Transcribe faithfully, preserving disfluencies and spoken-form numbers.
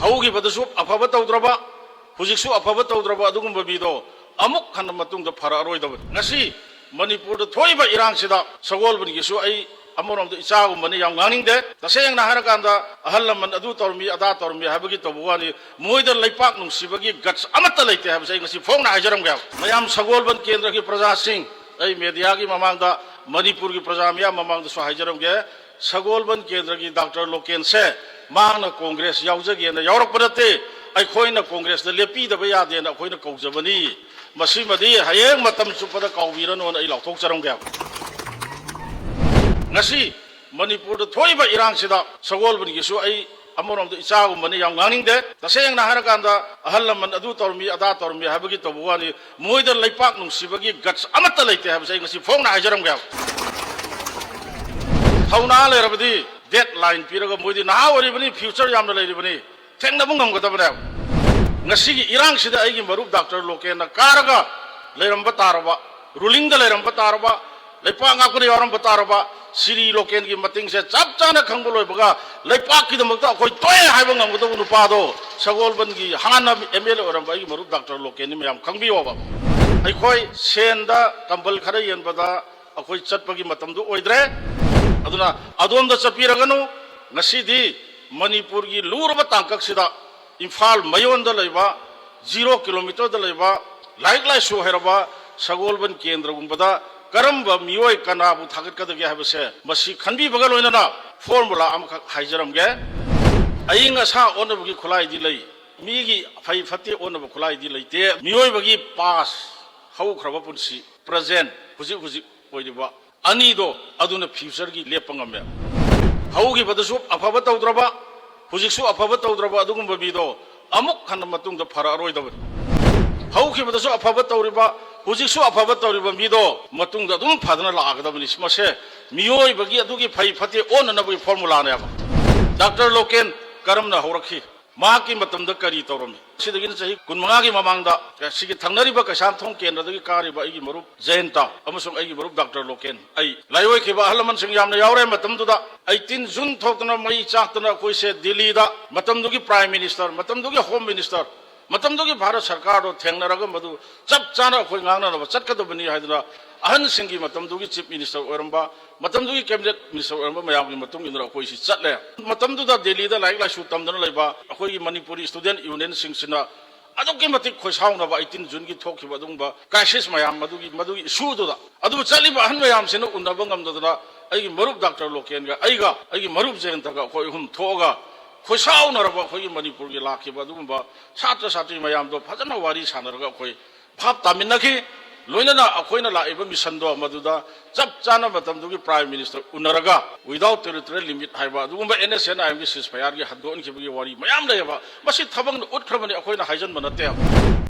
ꯍꯧꯈꯤꯕꯗꯁꯨ ꯑꯐꯕ ꯇꯧꯗ꯭ꯔꯕ, ꯍꯧꯖꯤꯛꯁꯨ ꯑꯐꯕ ꯇꯧꯗ꯭ꯔꯕ ꯑꯗꯨꯒꯨꯝꯕ ꯃꯤꯗꯣ ꯑꯃꯨꯛ ꯍꯟꯅ ꯃꯇꯨꯡꯗ ꯐꯔꯛꯑꯔꯣꯏꯗꯕꯅꯤ꯫ ꯉꯁꯤ ꯃꯅꯤꯄꯨꯔꯗ ꯊꯣꯛꯏꯕ ꯏꯔꯥꯡꯁꯤꯗ ꯁꯒꯣꯜꯕꯟꯒꯤꯁꯨ ꯑꯩ ꯑꯃꯔꯣꯝꯗ ꯏꯆꯥꯒꯨꯝꯕꯅꯤ, ꯌꯥꯝ ꯉꯥꯡꯅꯤꯡꯗꯦ꯫ ꯇꯁꯦꯡꯅ ꯍꯥꯏꯔꯀꯥꯟꯗ ꯑꯍꯜ ꯂꯃꯟ ꯑꯗꯨ ꯇꯧꯔꯝꯃꯤ, ꯑꯗꯥ ꯇꯧꯔꯝꯃꯤ ꯍꯥꯏꯕꯒꯤ ꯇꯧꯕ ꯋꯥꯅꯤ, ꯃꯣꯏꯗ ꯂꯩꯄꯥꯛ ꯅꯨꯡꯁꯤꯕꯒꯤ ꯒꯠꯁ ꯑꯃꯠꯇ ꯂꯩꯇꯦ ꯍꯥꯏꯕꯁꯦ ꯑꯩ ꯉꯁꯤ ꯐꯣꯡꯅ ꯍꯥꯏꯖꯔꯝꯒꯦ꯫ ꯃꯌꯥꯝ ꯁꯒꯣꯜꯕꯟ ꯀꯦꯟꯗ꯭ꯔꯒꯤ ꯄ꯭ꯔꯖꯥꯁꯤꯡ, ꯑꯩ ꯃꯦꯗꯤꯌꯥꯒꯤ ꯃꯃꯥꯡꯗ, ꯃꯅꯤꯄꯨꯔꯒꯤ ꯄ꯭ꯔꯖꯥ ꯃꯤꯌꯥꯝ ꯃꯃꯥꯡꯗꯁꯨ ꯍꯥꯏꯖꯔꯝꯒꯦ, ꯁꯒꯣꯜꯕꯟ ꯀꯦꯟꯗ꯭ꯔꯒꯤ ꯗꯥꯛꯇꯔ ꯂꯣꯀꯦꯟꯁꯦ ꯃꯍꯥꯛꯅ ꯀꯣꯡꯒ꯭ꯔꯦꯁ ꯌꯥꯎꯖꯒꯦꯅ ꯌꯥꯎꯔꯛꯄ ꯅꯠꯇꯦ, ꯑꯩꯈꯣꯏꯅ ꯀꯣꯡꯒ꯭ꯔꯦꯁꯇ ꯂꯦꯞꯄꯤꯗꯕ ꯌꯥꯗꯦꯅ ꯑꯩꯈꯣꯏꯅ ꯀꯧꯖꯕꯅꯤ꯫ ꯃꯁꯤꯃꯗꯤ ꯍꯌꯦꯡ ꯃꯇꯝ ꯆꯨꯞꯄꯗ ꯀꯥꯎꯕꯤꯔꯅꯨꯅ ꯑꯩ ꯂꯥꯎꯊꯣꯛꯆꯔꯝꯒꯦ꯫ ꯉꯁꯤ ꯃꯅꯤꯄꯨꯔꯗ ꯊꯣꯛꯏꯕ ꯏꯔꯥꯡꯁꯤꯗ ꯁꯒꯣꯜꯕꯟꯒꯤꯁꯨ ꯑꯩ ꯑꯃꯔꯣꯝꯗ ꯏꯆꯥꯒꯨꯝꯕꯅꯤ, ꯌꯥꯝ ꯉꯥꯡꯅꯤꯡꯗꯦ꯫ ꯇꯁꯦꯡꯅ ꯍꯥꯏꯔꯀꯥꯟꯗ ꯑꯍꯜ ꯂꯃꯟ ꯑꯗꯨ ꯇꯧꯔꯝꯃꯤ, ꯑꯗꯥ ꯇꯧꯔꯝꯃꯤ ꯍꯥꯏꯕꯒꯤ ꯇꯧꯕ ꯋꯥꯅꯤ, ꯃꯣꯏꯗ ꯂꯩꯄꯥꯛ ꯅꯨꯡꯁꯤꯕꯒꯤ ꯒꯠꯁ ꯑꯃꯠꯇ ꯂꯩꯇꯦ ꯍꯥꯏꯕꯁꯦ ꯑꯩ ꯉꯁꯤ ꯐꯣꯡꯅ ꯍꯥꯏꯖꯔꯝꯒꯦ꯫ ꯊꯧꯅꯥ ꯂꯩꯔꯕꯗꯤ ꯗꯦꯠ ꯂꯥꯏꯟ ꯄꯤꯔꯒ, ꯃꯣꯏꯗꯤ ꯅꯍꯥ ꯑꯣꯏꯔꯤꯕꯅꯤ, ꯐ꯭ꯌꯨꯆꯔ ꯌꯥꯝꯅ ꯂꯩꯔꯤꯕꯅꯤ, ꯊꯦꯡꯅꯕ ꯉꯝꯒꯗꯕꯅꯦꯕ꯫ ꯉꯁꯤꯒꯤ ꯏꯔꯥꯡꯁꯤꯗ ꯑꯩꯒꯤ ꯃꯔꯨꯞ ꯗꯥꯛꯇꯔ ꯂꯣꯀꯦꯟꯅ ꯀꯥꯔꯒ ꯂꯩꯔꯝꯕ ꯇꯥꯔꯕ, ꯔꯨꯂꯤꯡꯗ ꯂꯩꯔꯝꯕ ꯇꯥꯔꯕ, ꯂꯩꯄꯥꯛ ꯉꯥꯛꯄꯗ ꯌꯥꯎꯔꯝꯕ ꯇꯥꯔꯕ, ꯁꯤꯔꯤ ꯂꯣꯀꯦꯟꯒꯤ ꯃꯇꯤꯡꯁꯦ ꯆꯞ ꯆꯥꯅ ꯈꯪꯕ ꯂꯣꯏꯕꯒ ꯂꯩꯄꯥꯛꯀꯤꯗꯃꯛꯇ ꯑꯩꯈꯣꯏ ꯇꯣꯛꯑꯦ ꯍꯥꯏꯕ ꯉꯝꯒꯗꯕ ꯅꯨꯄꯥꯗꯣ ꯁꯒꯣꯜꯕꯟꯒꯤ ꯍꯥꯟꯅ ꯑꯦꯝ ꯑꯦꯜ ꯑꯦ ꯑꯣꯏꯔꯝꯕ ꯑꯩꯒꯤ ꯃꯔꯨꯞ ꯗꯥꯛꯇꯔ ꯂꯣꯀꯦꯟꯅꯤ꯫ ꯃꯌꯥꯝ ꯈꯪꯕꯤꯌꯣꯕ꯫ ꯑꯩꯈꯣꯏ ꯁꯦꯟꯗ ꯀꯝꯕꯜ ꯈꯔ ꯌꯦꯟꯕꯗ ꯑꯩꯈꯣꯏ ꯆꯠꯄꯒꯤ ꯃꯇꯝꯗꯨ ꯑꯣꯏꯗ꯭ꯔꯦ꯫ ꯑꯗꯨꯅ ꯑꯗꯣꯝꯗ ꯆꯠꯄꯤꯔꯒꯅꯨ꯫ ꯉꯁꯤꯗꯤ ꯃꯅꯤꯄꯨꯔꯒꯤ ꯂꯨꯔꯕ ꯇꯥꯡꯀꯛꯁꯤꯗ ꯏꯝꯐꯥꯜ ꯃꯌꯣꯟꯗ ꯂꯩꯕ, ꯖꯤꯔꯣ ꯀꯤꯂꯣꯃꯤꯇꯔꯗ ꯂꯩꯕ, ꯂꯥꯏꯔꯤꯛ ꯂꯥꯏꯁꯨ ꯍꯩꯔꯕ ꯁꯒꯣꯜꯕꯟ ꯀꯦꯟꯗ꯭ꯔꯒꯨꯝꯕꯗ ꯀꯔꯝꯕ ꯃꯤꯑꯣꯏ ꯀꯅꯥꯕꯨ ꯊꯥꯒꯠꯀꯗꯒꯦ ꯍꯥꯏꯕꯁꯦ ꯃꯁꯤ ꯈꯟꯕꯤꯕꯒ ꯂꯣꯏꯅꯅ ꯐꯣꯔꯃꯨꯂꯥ ꯑꯃꯈꯛ ꯍꯥꯏꯖꯔꯝꯒꯦ꯫ ꯑꯏꯪ ꯑꯁꯥ ꯑꯣꯟꯅꯕꯒꯤ ꯈꯨꯠꯂꯥꯏꯗꯤ ꯂꯩ, ꯃꯤꯒꯤ ꯐꯩ ꯐꯠꯇꯦ ꯑꯣꯟꯅꯕ ꯈꯨꯠꯂꯥꯏꯗꯤ ꯂꯩꯇꯦ꯫ ꯃꯤꯑꯣꯏꯕꯒꯤ ꯄꯥꯁ, ꯍꯧꯈ꯭ꯔꯕ ꯄꯨꯟꯁꯤ, ꯄ꯭ꯔꯖꯦꯟ, ꯍꯧꯖꯤꯛ ꯍꯧꯖꯤꯛ ꯑꯣꯏꯔꯤꯕ ꯑꯅꯤꯗꯣ, ꯑꯗꯨꯅ ꯐ꯭ꯌꯨꯆꯔꯒꯤ ꯂꯦꯞꯄ ꯉꯝꯃꯦ꯫ ꯍꯧꯈꯤꯕꯗꯁꯨ ꯑꯐꯕ ꯇꯧꯗ꯭ꯔꯕ, ꯍꯧꯖꯤꯛꯁꯨ ꯑꯐꯕ ꯇꯧꯗ꯭ꯔꯕ ꯑꯗꯨꯒꯨꯝꯕ ꯃꯤꯗꯣ ꯑꯃꯨꯛ ꯍꯟꯅ ꯃꯇꯨꯡꯗ ꯐꯔꯛꯑꯔꯣꯏꯗꯕꯅꯤ꯫ ꯍꯧꯈꯤꯕꯗꯁꯨ ꯑꯐꯕ ꯇꯧꯔꯤꯕ, ꯍꯧꯖꯤꯛꯁꯨ ꯑꯐꯕ ꯇꯧꯔꯤꯕ ꯃꯤꯗꯣ ꯃꯇꯨꯡꯗ ꯑꯗꯨꯝ ꯐꯗꯅ ꯂꯥꯛꯑꯒꯗꯕꯅꯤ꯫ ꯃꯁꯦ ꯃꯤꯑꯣꯏꯕꯒꯤ ꯑꯗꯨꯒꯤ ꯐꯩ ꯐꯠꯇꯦ ꯑꯣꯟꯅꯅꯕꯒꯤ ꯐꯣꯔꯃꯨꯂꯥꯅꯦꯕ꯫ ꯗꯥꯛꯇꯔ ꯂꯣꯀꯦꯟ ꯀꯔꯝꯅ ꯍꯧꯔꯛꯈꯤ? ꯃꯍꯥꯛꯀꯤ ꯃꯇꯝꯗ ꯀꯔꯤ ꯇꯧꯔꯝꯃꯤ? ꯁꯤꯗꯒꯤꯅ ꯆꯍꯤ ꯀꯨꯟꯃꯉꯥꯒꯤ ꯃꯃꯥꯡꯗ ꯁꯤꯒꯤ ꯊꯪꯅꯔꯤꯕ ꯀꯩꯁꯥꯝꯊꯣꯡ ꯀꯦꯟꯗ꯭ꯔꯗꯒꯤ ꯀꯥꯔꯤꯕ ꯑꯩꯒꯤ ꯃꯔꯨꯞ ꯖꯌꯟꯇ ꯑꯃꯁꯨꯡ ꯑꯩꯒꯤ ꯃꯔꯨꯞ ꯗꯥꯛꯇꯔ ꯂꯣꯀꯦꯟ, ꯑꯩ ꯂꯥꯏꯑꯣꯏꯈꯤꯕ ꯑꯍꯜ ꯂꯃꯟꯁꯤꯡ ꯌꯥꯝꯅ ꯌꯥꯎꯔꯦ꯫ ꯃꯇꯝꯗꯨꯗ eighteen June ꯊꯣꯛꯇꯅ ꯃꯩ ꯆꯥꯛꯇꯅ ꯑꯩꯈꯣꯏꯁꯦ ꯗꯤꯜꯂꯤꯗ ꯃꯇꯝꯗꯨꯒꯤ Prime Minister, ꯃꯇꯝꯗꯨꯒꯤ Home Minister, ꯃꯇꯝꯗꯨꯒꯤ ꯚꯥꯔꯠ ꯁꯔꯀꯥꯔꯗꯣ ꯊꯦꯡꯅꯔꯒ ꯃꯗꯨ ꯆꯞ ꯆꯥꯅ ꯑꯩꯈꯣꯏ ꯉꯥꯡꯅꯅꯕ ꯆꯠꯀꯗꯕꯅꯤ ꯍꯥꯏꯗꯅ ꯑꯍꯟꯁꯤꯡꯒꯤ, ꯃꯇꯝꯗꯨꯒꯤ Chief Minister ꯑꯣꯏꯔꯝꯕ, ꯃꯇꯝꯗꯨꯒꯤ Cabinet Minister ꯑꯣꯏꯔꯝꯕ ꯃꯌꯥꯝꯒꯤ ꯃꯇꯨꯡ ꯏꯟꯅ ꯑꯩꯈꯣꯏꯁꯤ ꯆꯠꯂꯦ꯫ ꯃꯇꯝꯗꯨꯗ ꯗꯦꯜꯂꯤꯗ ꯂꯥꯏꯔꯤꯛ ꯂꯥꯏꯁꯨ ꯇꯝꯗꯅ ꯂꯩꯕ ꯑꯩꯈꯣꯏꯒꯤ ꯃꯅꯤꯄꯨꯔꯤ Student Unionꯁꯤꯡꯁꯤꯅ ꯑꯗꯨꯛꯀꯤ ꯃꯇꯤꯛ ꯈꯣꯏꯁꯥꯎꯅꯕ eighteen Juneꯒꯤ ꯊꯣꯛꯈꯤꯕ ꯑꯗꯨꯒꯨꯝꯕ crisis ꯃꯌꯥꯝ, ꯃꯗꯨꯒꯤ, ꯃꯗꯨꯒꯤ issueꯗꯨꯗ, ꯑꯗꯨꯕꯨ ꯆꯠꯂꯤꯕ ꯑꯍꯟ ꯃꯌꯥꯝꯁꯤꯅ ꯎꯅꯕ ꯉꯝꯗꯗꯅ ꯑꯩꯒꯤ ꯃꯔꯨꯞ ꯗꯥꯛꯇꯔ ꯂꯣꯀꯦꯟꯒ ꯑꯩꯒ, ꯑꯩꯒꯤ ꯃꯔꯨꯞ ꯖꯌꯟꯇꯒ ꯑꯩꯈꯣꯏ ꯑꯍꯨꯝ ꯊꯣꯛꯑꯒ ꯈꯣꯏꯁꯥꯎꯅꯔꯕ ꯑꯩꯈꯣꯏꯒꯤ ꯃꯅꯤꯄꯨꯔꯒꯤ ꯂꯥꯛꯈꯤꯕ ꯑꯗꯨꯒꯨꯝꯕ ꯁꯥꯇ꯭ꯔ ꯁꯥꯇ꯭ꯔꯤ ꯃꯌꯥꯝꯗꯣ ꯐꯖꯅ ꯋꯥꯔꯤ ꯁꯥꯟꯅꯔꯒ ꯑꯩꯈꯣꯏ ꯚꯥꯞ ꯇꯥꯃꯤꯟꯅꯈꯤ꯫ ꯂꯣꯏꯅꯅ ꯑꯩꯈꯣꯏꯅ ꯂꯥꯛꯏꯕ missionꯗꯣ ꯃꯗꯨꯗ ꯆꯞ ꯆꯥꯅ ꯃꯇꯝꯗꯨꯒꯤ Prime Minister ꯎꯅꯔꯒ without territorial limit ꯍꯥꯏꯕ ꯑꯗꯨꯒꯨꯝꯕ NSCN-IMꯒꯤ ceasefire ꯍꯟꯗꯣꯛꯍꯟꯈꯤꯕꯒꯤ ꯋꯥꯔꯤ ꯃꯌꯥꯝ ꯂꯩꯌꯦꯕ꯫ ꯃꯁꯤ ꯊꯕꯛꯅ ꯎꯠꯈ꯭ꯔꯕꯅꯤ, ꯑꯩꯈꯣꯏꯅ ꯍꯥꯏꯖꯟꯕ ꯅꯠꯇꯦ꯫